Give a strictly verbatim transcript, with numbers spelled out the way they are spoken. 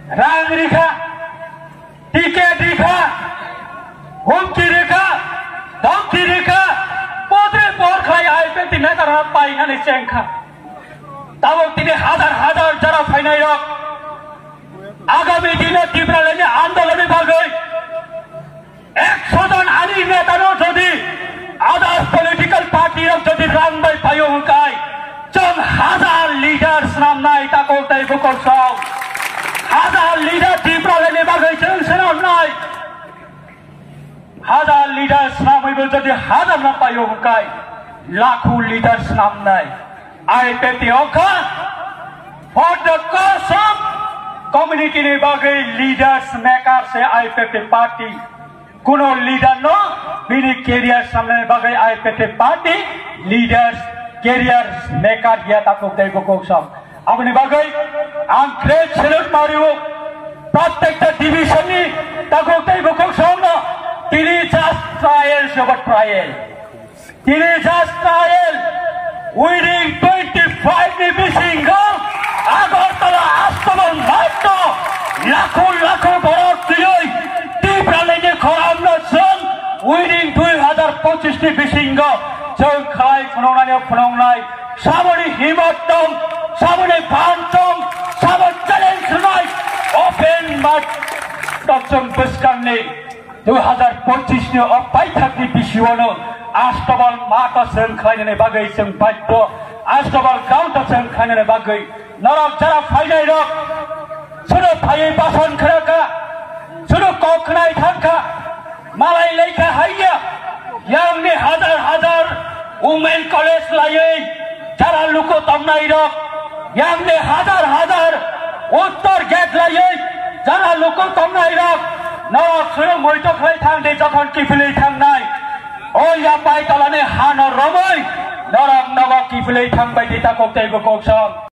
Rang rikha, ticket rikha, humki rikha, dhamki rikha, podre por khai I P F T neta rok painani chengkha. Tabuk tini hazar hazar jara phainai rok agami dino Tipralandni andolonni bagwi ekso jon ani neta no jodi others political party rok jodi rang bai paio hwnkhe chwng hazar leader swnamnai takhuk tei bukhuk song. Hazar leader Tipralandni bagwi chwng swnamnai. Hazar leader swnamwi bo jodi hazar no paio hwnkhe lakho leader swnamnai. I P F T okha for the cause of community ni bagwi leaders maker se I P F T party. Kuno leader no bini career samlani bagwi I P F T party leaders career maker ya takhuk tei bukhuk song. Aboni bagwi ang great salute mario protected division ni takhuk tei bukhuk song no. Tini just trial se bo trial. Tini just trial. Within twenty five ni bisingo Agartala Astabal Mart no lakho lakho borok twiwi Tipralandni khoram no chwng within dui hazar pochis ni bisingo chwng khlai phunuknani phunuknai. Saboni himmat tong, saboni phan tong, sabo challenge rwnai open mart tong chwng bwskangni. Dui hazar pochis ni o paithakni bisingo no Astabal Mart o chwng khlainani bagwi chwng baidhyo, Astabal ground o chwng khlainani bagwi norok jara phainai rok, sudu phaiwi bason khwrwkha, sudu kok khnai thangkha, malai laikha haiya, yangni hazar hazar women college laiwi jara luku tongnai rok, yangni hazar hazar uttor gate laiwi jara luku tongnai rok, norok sudu muitu khlai thang di jokhon kiphilwi thangnai, o ya pai tolani hano romwi norok nogo kiphilwi thang bai di takhuk tei bukhuk song.